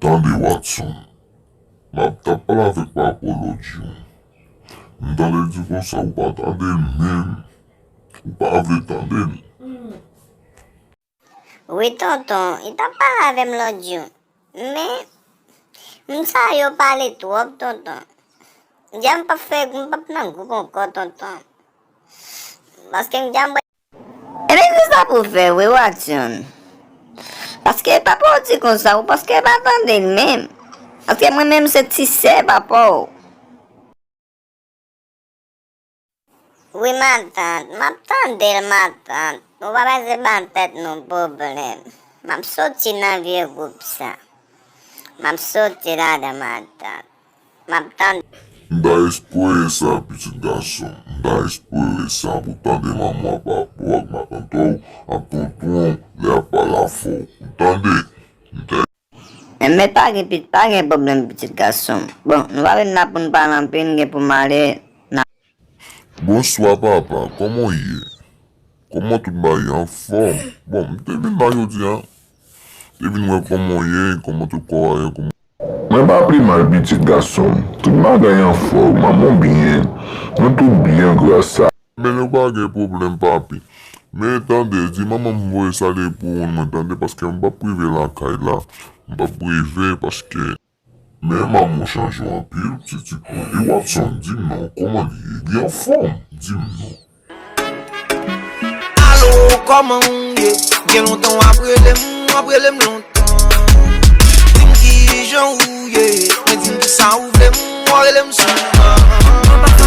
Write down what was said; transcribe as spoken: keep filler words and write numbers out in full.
Tande, Watson. M ap t ap pale avèk papa w lòt jou. M tande l di konsa, ou pa tande l menm. Ou pa vle tande l. Wi, tonton, li t ap pale avè m lòt jou. Men, moun sa yo pale twòp, tonton. Dja m p ap fè, m p ap nan gwoup ankò, tonton. Paske m dja m Ebyen se sa pou w fè wi Watson. Paske papa w di konsa ou paske pa tande l menm. Paske mwen menm se ti sè papa w. Wi matant, m ap tande l matant. Ou pa bezwen ban tèt nou pwoblèm. M ap soti nan vye gwoup sa. M ap soti ladan matant. M ap tande. M ta espere sa, pitit gason m. M ta espere sa pou tande manman w, papa w ak matant w ak tonton w lè y ap pale afè w. Ou tande? M ta. Enben pa gen pit, pa gen pwoblèm, pitit gason m. Bon, nou pa vin la pou n pale anpil, m gen pou m ale. N a. Bonswa, papa. Kòman w ye? Kòman tout bagay anfòm? Bon, m te vin la jodi a. M te vin wè kòman w ye, kòman tout kò a ye, kòman. Mwen pa pi mal, pitit gason m. Tout bagay anfòm, manman w byen. Nou tout byen, gras a. Men nou pa gen pwoblèm, papi. Men tande, di manman m voye salye pou ou, mwen tande, paske m p ap rive lakay la. M p ap rive, paske. Men manman w chanje w anpil, ti ti kou. E Watson, di m non, kòman li ye? Li anfòm? Di m non. Alo, kòman w ye? Gen lontan w ap rele m, w ap rele m lontan. Di m kijan ou ye, men di m kisa ou vle m, w a rele m sou.